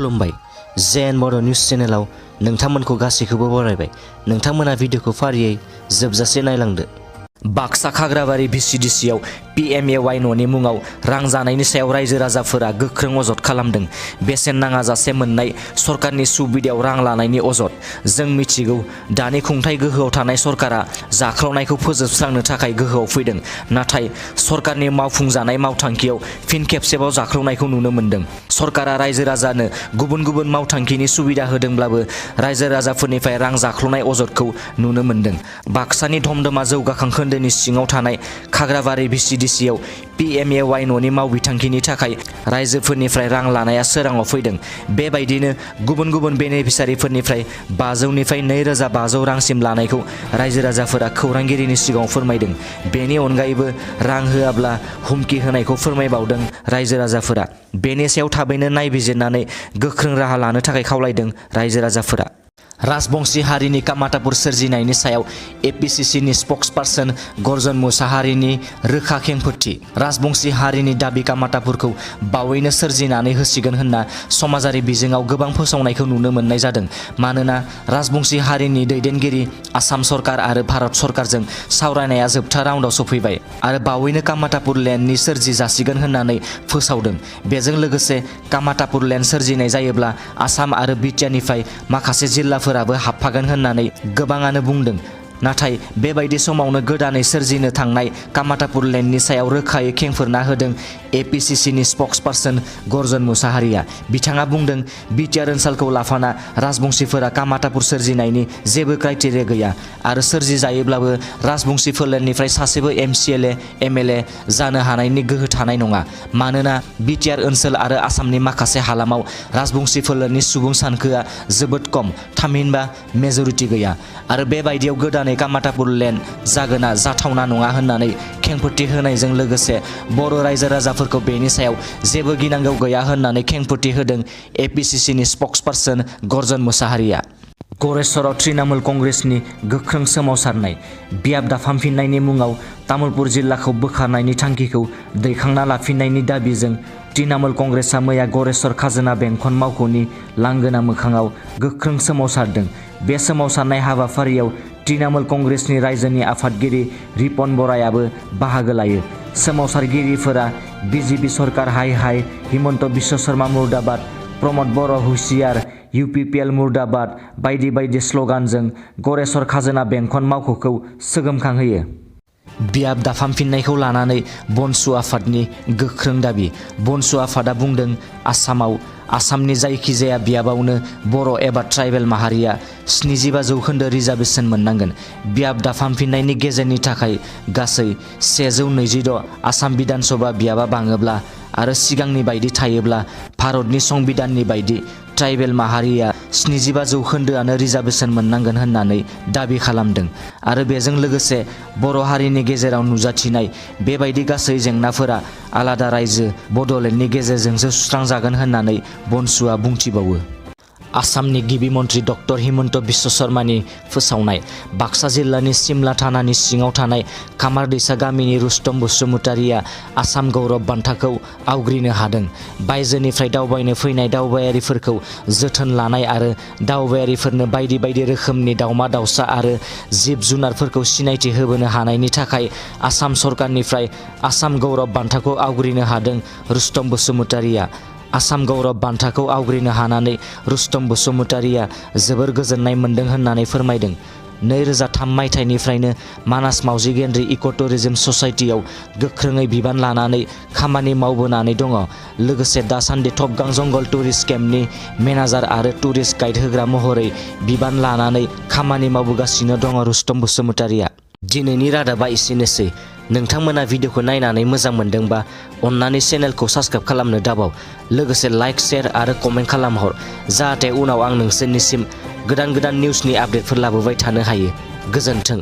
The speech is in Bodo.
खुलुमबाय जेएन बर' निउस चेनेलाव नोंथांमोनखौ गासैखौबो बरायबाय। नोंथांमोना भिडिअखौ फारियै जोबजासे नायलांदो। बाक्सा खाग्राबारि VCDCआव PMAY न'नि मुङाव रां जानायनि सायाव रायजो राजाफोरा गोख्रों अजद खालामदों। बेसेन नाङाजासे मोननाय सरकारनि सुबिदायाव रां लानायनि अजद। जों मिथिगौ दानि खुंथाय गोहोआव थानाय सरकारा जाख्ल'नायखौ फोजोबस्रांनो थाखाय गोहोआव फैदों, नाथाय सरकारनि मावफुंजानाय मावथांखियाव फिन खेबसेबाव जाख्ल'नायखौ नुनो मोन्दों। सरकारा रायजो राजानो गुबुन गुबुन मावथांखिनि सुबिदा होदोंब्लाबो रायजो राजाफोरनिफ्राय रां जाख्ल'नाय अजदखौ नुनो मोन्दों। बाक्सानि धमधमा जौगाखां खोन्दोनि सिङाव थानाय खाग्राबारि VCDCआव PMAY न'नि मावबिथांखिनि थाखाय रायजोफोरनिफ्राय रां लानाया सोराङाव फैदों। बेबायदिनो गुबुन गुबुन बेनिफिसारिफोरनिफ्राय 500 निफ्राय 2500 रांसिम लानायखौ रायजो राजाफोरा खौरांगिरिनि सिगाङाव फोरमायदों। बेनि अनगायैबो रां होआब्ला हुमखि होनायखौ फोरमायबावदों रायजो राजाफोरा। बेनि सायाव थाबैनो नायबिजिरनानै गोख्रों राहा लानो थाखाय खावलायदों रायजो राजाफोरा। राजबंशी हारिनि कामातापुर सोरजिनायनि सायाव APCCनि स्पक्सपारसन गर्जन मुसाहारिनि रोखा खेंफोरथि। राजबंशी हारिनि दाबि कामातापुरखौ बावैनो सोरजिनानै होसिगोन होनना समाजारि बिजोङाव गोबां फोसावनायखौ नुनो मोननाय जादों। मानोना राजबंशी हारिनि दैदेनगिरि आसाम सरकार आरो भारत सरकारजों सावरायनाया जोबथा राउन्डआव सफैबाय आरो बावैनो कामातापुर लेन्डनि सोरजि जासिगोन होननानै फोसावदों। बेजों लोगोसे कामातापुर लेन्ड सोरजिनाय जायोब्ला आसाम आरो बिटिआरनिफ्राय माखासे जिल्लाफोराबो हाबफागोन होननानै गोबाङानो बुंदों। नाथाय बेबायदि समावनो गोदानै सोरजिनो थांनाय कामातापुर लेन्डनि सायाव रोखायै खेंफोरना होदों APCCनि स्पक्सपारसन गर्जन मुसाहारिया। बिथाङा बुंदों बिटिआर ओनसोलखौ लाफाना राजबंशीफोरा कामातापुर सोरजिनायनि जेबो क्राइटेरिया गैया आरो सोरजि जायोब्लाबो राजबंशी फोलेरनिफ्राय सासेबो MCLA MLA जानो हानायनि गोहो थानाय नङा। मानोना बिटिआर ओनसोल आरो आसामनि माखासे हालामाव राजबंशी फोलेरनि सुबुं सानखोआ जोबोद खम, थामहिनबा मेजरिटि गैया आरो बेबायदियाव गोदानै कामातापुर लेन्ड जागोना जाथावना नङा होननानै खेंफोरथि होनायजों लोगोसे बर' रायजो राजाफोरखौ बेनि सायाव जेबो गिनांगौ गैया होननानै खेंफोरथि होदों APCCनि स्पक्सपारसन गर्जन मुसाहारिया। गरेस्वराव तृणमूल कंग्रेसनि गोख्रों सोमावसारनाय। बियाब दाफामफिननायनि मुङाव तामुलपुर जिल्लाखौ बोखारनायनि थांखिखौ दैखांना लाफिननायनि दाबिजों तृणमूल कंग्रेसआ मैया गरेस्वर खाजोना बेंखन मावख'नि लांगोना मोखाङाव गोख्रों सोमावसारदों। बे सोमावसारनाय हाबाफारियाव तृणमूल कंग्रेसनि रायजोनि आफादगिरि रिपन बरायाबो बाहागो लायो। सोमावसारगिरिफोरा BJP सरकार हाय हाय, हिमन्त बिश्व शर्मा मुर्दाबाद, प्रमद बर' हुसियार, UPPL मुर्दाबाद बायदि बायदि स्लगानजों गरेस्वर खाजोना बेंखन मावख'खौ सोगोमखांहोयो। बियाब दाफामफिननायखौ लानानै बनसु आफादनि गोख्रों दाबि। बनसु आफादा बुंदों आसामनि जायखिजाया बियाबावनो बर' एबा ट्राइबेल माहारिया 75% रिजार्भेसन मोननांगोन। बियाब दाफामफिननायनि गेजेरनि थाखाय गासै 126 आसाम बिधान सभा बियाबा बाङोब्ला आरो सिगांनि बायदि थायोब्ला भारतनि संबिधाननि बायदि ट्राइबेल माहारिया 75%आनो रिजार्भेसन मोननांगोन होननानै दाबि खालामदों आरो बेजों लोगोसे बर' हारिनि गेजेराव नुजाथिनाय बेबायदि गासै जेंनाफोरा आलादा रायजो बड'लेण्डनि गेजेरजोंसो सुस्रांजागोन होननानै बनसुआ बुंथिबावो। आसामनि गिबि मन्त्रि डक्टर हिमन्त बिश्व शर्मानि फोसावनाय। बाक्सा जिल्लानि सिमला थानानि सिङाव थानाय खामारदैसा गामिनि रुस्तम बसुमतारिया आसाम गौरब बान्थाखौ आवग्रिनो हादों। बायजोनिफ्राय दावबायनो फैनाय दावबायारिफोरखौ जोथोन लानाय आरो दावबायारिफोरनो बायदि बायदि रोखोमनि दावमा दावसा आरो जिब जुनारफोरखौ सिनायथि होबोनो हानायनि थाखाय आसाम सरकारनिफ्राय आसाम गौरब बान्थाखौ आवग्रिनो हादों रुस्तम बसुमतारिया। आसाम गौरब बान्थाखौ आवग्रिनो हानानै रुस्तम बसुमतारिया जोबोर गोजोननाय मोन्दों होननानै फोरमायदों। 2003 मायथाइनिफ्रायनो मानास मावजि गेन्द्रि इक' टुरिजम ससाइटियाव गोख्रोङै बिबान लानानै खामानि मावबोनानै दङ। लोगोसे दासान्दि थबगां जंगल टुरिस्ट केम्पनि मेनेजार आरो टुरिस्ट गाइड होग्रा महरै बिबान लानानै खामानि मावबोगासिनो दङ रुस्तम बसुमतारिया। दिनैनि रादाबा एसेनोसै। नोंथांमोना भिडिअखौ नायनानै मोजां मोनदोंबा अन्नानै चेनेलखौ साबस्क्राइब खालामनो दाबाव। लोगोसे लाइक, शेयार आरो कमेन्ट खालामहर जाहाथे उनाव आं नोंसोरनिसिम गोदान निउसनि आपडेटफोर लाबोबाय थानो हायो। गोजोन्थों।